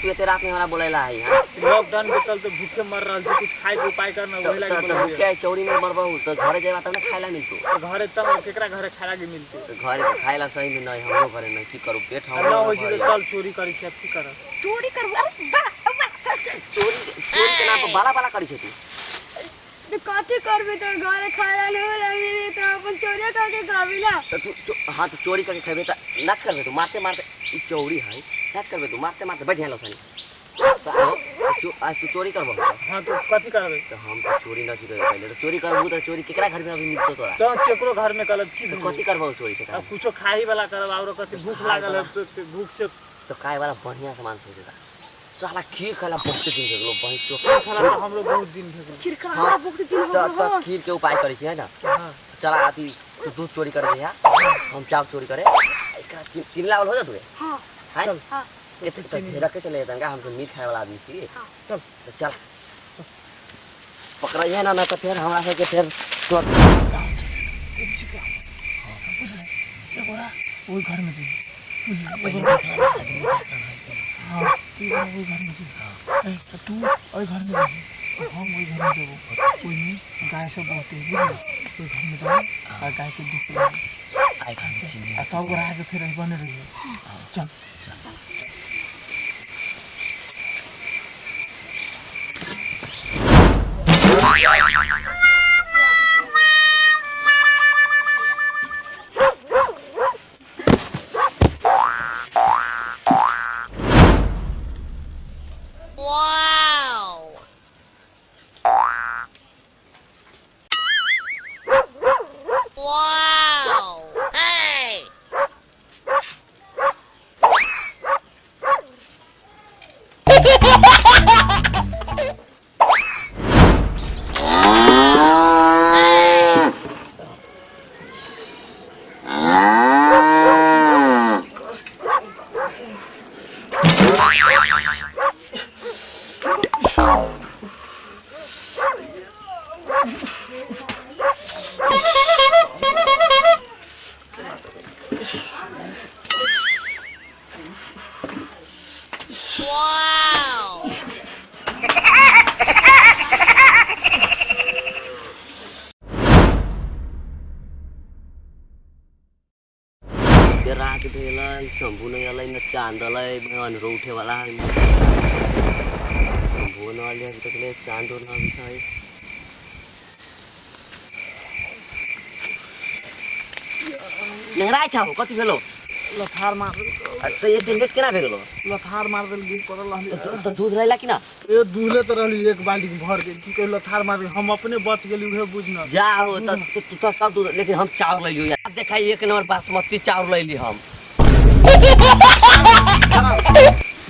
तू एते रात में हमरा बोलेला है हां? लॉकडाउन के चलते भूखे मर रहल छी, कुछ खाए के उपाय करना वही लागी तो बोललियै। भूखे चौरी में मरबहु तो घरे जेबा तब ना खाइला मिलतो। तो घरे चल, केकरा घरे खाए लागी मिलते? तो घरे तो खाइला सही में नहीं, हमरो घरे नहीं, की करू पेट ना हमरो होइ छै भरल। तऽ चल चोरी करै छी, अब की करब? चोरी करबो? अरे बा बा। चोरी चोरी के नाम पर बाला बाला करै छै तू। तो कथी करबे? तो घरे खाना नहीं होला मिली तो अपन चोरी करके खाबी ना। तो तू हाँ तो चोरी करके खेबे त नाच करबे तू मारते मारते? ई चौरी है, नाच करबे तू मारते मारते? बैठ यहाँ लखनी तो आओ। तू आज तू चोरी करबो? हाँ, तो कथी करबै? तो हम तो चोरी न करबै। पहले तो चोरी करबू तो चोरी केकरा घर में अभी मिलतो तोरा? चल केकरो घर में करब की। तो कथी करबो चोरी से? अब कुछो खाही वाला करब, आरो कथी? भूख खाए लागल है। वाला। तो भूख से तो खाए वाला बढ़िया सामान सोचेगा साला। खीर खाला बहुत दिन हो गेलो बहिन चो। खाला तऽ हमरो बहुत दिन भऽ गेल। खीर खाला बहुत दिन हो तो गेल। तो हो। खीर के उपाय करै छी है ना? हाँ। चला अथी तू दूध चोरी करे जइहा, हम चावल चोरी करे। एकरा तीन लावल हो जा तुहे। हाँ। हैं? चल। हाँ। एते तो घेरा कैसे ले जाता? हम तो मीट खाए वाला आदमी छी। चल। तो चल, पकड़ाइए ना, ना तो फिर हमरा सबके फिर तोर एगोरा ओहि घर में जी, बुझली? हाँ, तू एगोरा ओहि घर में जी। ए, तऽ तू ओहि घर में जाबी, हम ओहि घर में जेबो। ओहिमे गाय सब बहुते, बुझली? ओहि घर में जाबो आ गाय के दूध पिलाबो। आइ घर में चीनी। आ सब गोरा आके फेर बने रहिए। चल। रात भेलै, शंभू नहि अलै न चाँद अलै। अन्हरो उठे वाला है, शंभू न अलै अभी तक ले, चाँदो न अबै छै। नेंगराइ छौ, कथी भेलो? लथार मार। तऽ एते लेट केना भए गेलो? लथार मार देल, गिर पड़ल रहली। तऽ दूध लैला कि ना? ए, दूधले तऽ रहली, एक बाल्टी भर गेल। की कहू, लथार मार गेल, हम अपने बच गेली, उहे बुझ न। जा हो तऽ तू तऽ सब दूध, लेकिन हम चाउर लैलियो यार। देखा, एक नंबर बासमती चाउर लैली हम।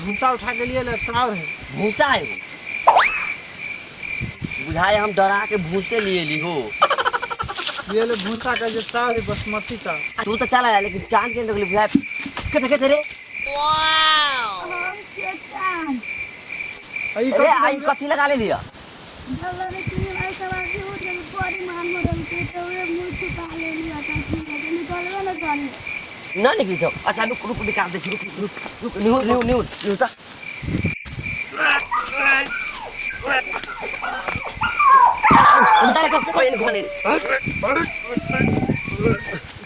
भूसा उठा के लिए ले, चाउर है। भूसा है बुझाए, हम डरा के भूसे लिए ली हो। ये ले भूसा का जे चाउर है, बासमती चाउर। तू तो चला आया, लेकिन चांद के निकली बुझाए। कथे कथे रे? हम छियै चाँद। आ ई अरे कथी? आई कथी लगा ले लिया? जब लगे कि भाई सब आदमी उठ गेल, बड़ी मान मरल के तो वे मुंह छुपा लेली, आता की निकलबे न करे। ना निकली छौ? अच्छा रुक रुक, निकाल दे। रुक रुक रुक, निहुर निहुर निहुर निहुर। ता उतारे कस कोई घने।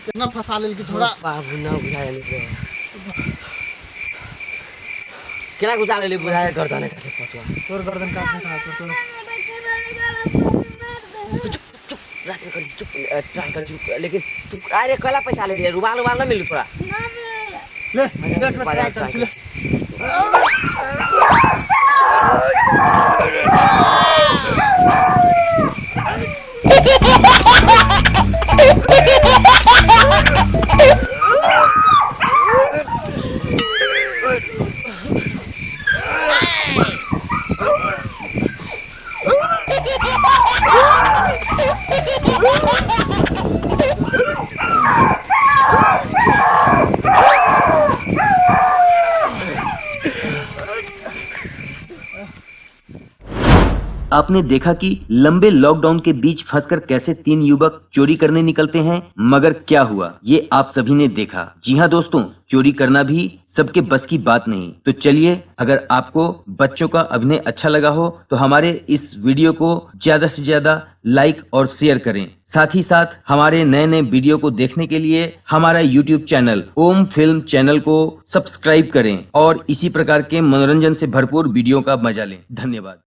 केना फंसा लेल की छोड़ा। बाबू ना बुझाए निकले, केना गुजा लेली बुझाए, गर्दन काटे पतवा। तोर गर्दन काटने का तो चुप, रात में कर, चुप, ट्राई कर, चुप। लेकिन तू अरे कला पैसा ले लिया, रुमाल उमाल ना मिलू थोड़ा? ले देख ले, ट्राई कर ले। आपने देखा कि लंबे लॉकडाउन के बीच फंसकर कैसे 3 युवक चोरी करने निकलते हैं, मगर क्या हुआ ये आप सभी ने देखा। जी हाँ दोस्तों, चोरी करना भी सबके बस की बात नहीं। तो चलिए, अगर आपको बच्चों का अभिनय अच्छा लगा हो तो हमारे इस वीडियो को ज्यादा से ज्यादा लाइक और शेयर करें। साथ ही साथ हमारे नए नए वीडियो को देखने के लिए हमारा YouTube channel Om film channel को सब्सक्राइब करें और इसी प्रकार के मनोरंजन से भरपूर वीडियो का मजा लें। धन्यवाद।